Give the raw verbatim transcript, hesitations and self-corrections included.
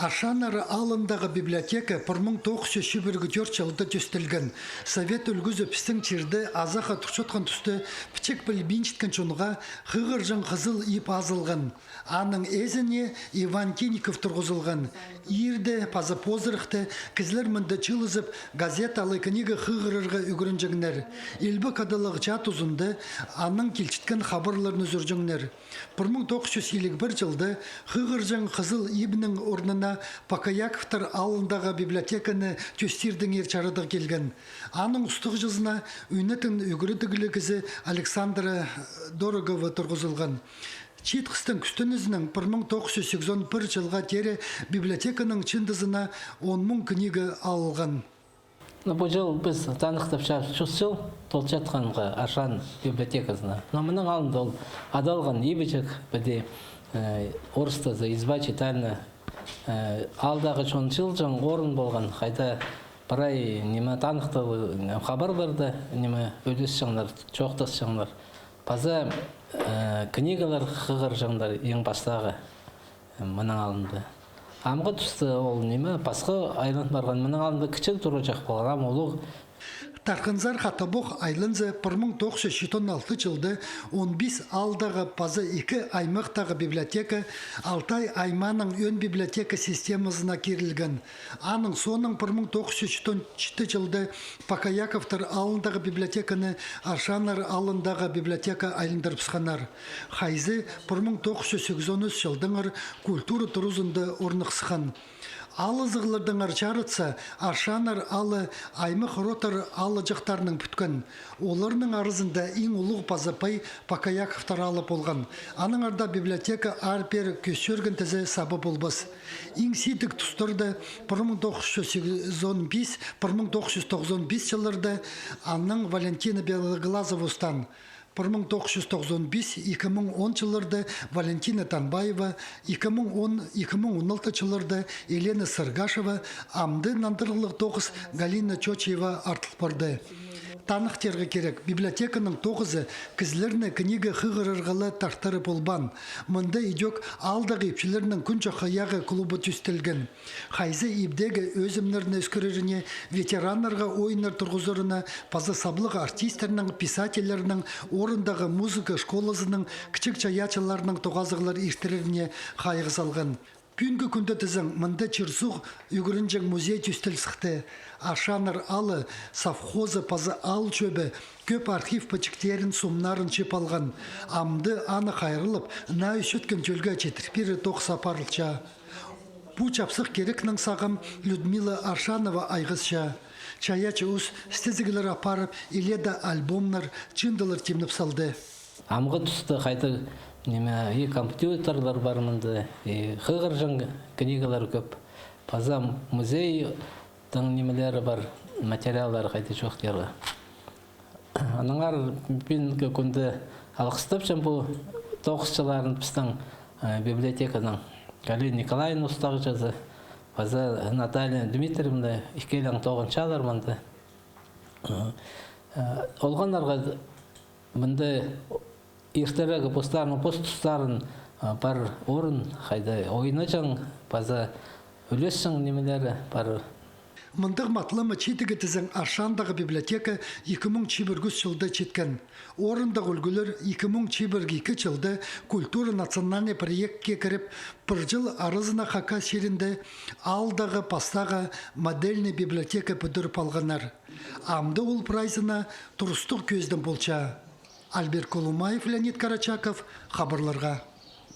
Аршанар аалындағы библиотека пір муң тоғыс чӱс чибіргі тӧрт чылда тӧстелген. Совет ӱлгӱзі пістің чирде азахха турчатхан туста пічік пілбинчеткен чонға хығырҷаң хызыл иб азылған. Аның ээзіне Иван Тинников турғызылған. Иирде паза позырахта кізілер мында чыылызып, газета алай книга хығырарға ӱгренҷеңнер. Илбек адалығ чаа тузында анаң килчеткен хабарларны ӱзӱрҷеңнер. Пір муң тоғыс чӱс илиг пір чылда хығырҷаң хызыл ибнің орнына Покояковтар аалындағы библиотеканы тӧстирдеңер чарадығ килген. Аның устағҷызына ӱнетін ӱгредігліг кізі Александра Дорогова турғызылған. Чиит хыстың кӱстенізінең пір муң тоғыс чӱс сигізон пір чылға теере библиотеканың чыындызына он муң книга алылған. Ну, пу чыл піс таныхтапчабыс чӱс чыл толчатханға Аршан библиотеказына. Но мының алнында ол адалған ибҷек, піди, э, орыстаза изба-читальня, э, аалдағы чон чыылҷаң орын полған, хайда прай ниме таныхтығ, ниме, хабарларда, ниме, ӱлесчеңнер, чоохтасчаңнар. Паза, э, книгалар хығырҷаңнар иң пастағы, э, мының алнында. Амғы туста ол ниме, пасха айлан парған, мының алнында кічіг турҷах полған, ам улуғ. Тархынзар хатабох айланза, пір муң тоғыс чӱс читон алты чылда он пис аалдағы паза ікі аймахтағы библиотека Алтай аймааның ӧӧн библиотека системазына кирілген. Аның соонаң пір муң тоғыс чӱс читон читі чылда Покояковтар аалындағы библиотеканы Аршанар аалындағы библиотека айландырыбысханнар. Хайзы пір муң тоғыс чӱс сигізон ӱс чылдаңар культура туразында орныхсыххан. Алызығлардаңар чаратса, Аршанар аалы аймах родтар аалҷахтарынаң пӱткен. Оларның аразында иң улуғ паза пай Покояковтар аалы полған. Аннаңар даа библиотека аар-пеер кӧс чӧрген тізе саба полбас. Иң сидік тустарда пір муң тоғыс чӱс сигізон пис, пір муң тоғыс чӱс тоғызон пис чылларда анаң Валентина Белоглазова устаан. Пір муң тоғыс чӱс тоғызон пис, ікі муң он чылларда Валентина Танбаева, ікі муң он, ікі муң он алты чылларда Елена Сыргашева, амды нандырығлығ тоғыс Галина Чочиева артыл парды. Таныхтирға кирек, библиотеканың тоғызы кізілерні книга хығырарға ла тартыра полбаан. Мында идӧк аалдағы ипчілернің кӱн чоххаяғы клубы тӧстелген. Хайзы ибдегі ӧзімнерні ӧскіреріне, ветераннарға ойыннар турғызарына, паза саблығ артистернің, писательлернің, орындағы музыка школазының, кічіг чайаачыларның тоғазығлар иртіреріне хайығ салған. Пӱӱнгі кӱнде тізең, мында чир-суғ ӱгренҷең музей тӧстел сыхты. Аршанар аалы совхозы паза аал чӧбі кӧп архив пічіктерін, сомнарын чыып алған. Амды аны хайраллап, наа ӧсчеткен тӧлге читір пирер тоғыс апарылча. Пу чапсых кирекнең сағам Людмила Аршанова айғасча. Чайаачы ус істезіглер апарып, илееде альбомнар, чыындылар тимнеп салды. Амғы туста хайдағ, ниме, и компьютерлер пар мында, и хығырҷаң книгалар кӧп. Паза музейдің нимелері пар, материаллары, хайди чоохтирға. Аннаңар пӱӱнгі кӱнде алғыстапчам пу тоғысчыларын пістің, э, библиотеканың. Галина Николаевна устағҷызы, паза Наталья Дмитриевна, ікӧлең тоғынчалар мында. Э, э, олғаннарға мында иртірерге постарының пос тустарын, а, пар орын, хайда ойнаҷаң, паза ӱлесчең нимелері пар. Мындағ матламы чидігі тізең, Аршандағы библиотека ікі муң чибіргі ӱс чылда читкен. Орындағ ӱлгӱлер ікі муң чибіргі ікі чылда культура национальный проектке кіріп, пір чыл аразына Хакас чирінде аалдағы пастағы модельный библиотека пӱдіріп алғаннар. Амды ол прайзына турыстығ кӧзідім полча. Альберт Колумаев, Леонид Карачаков, хабарларға.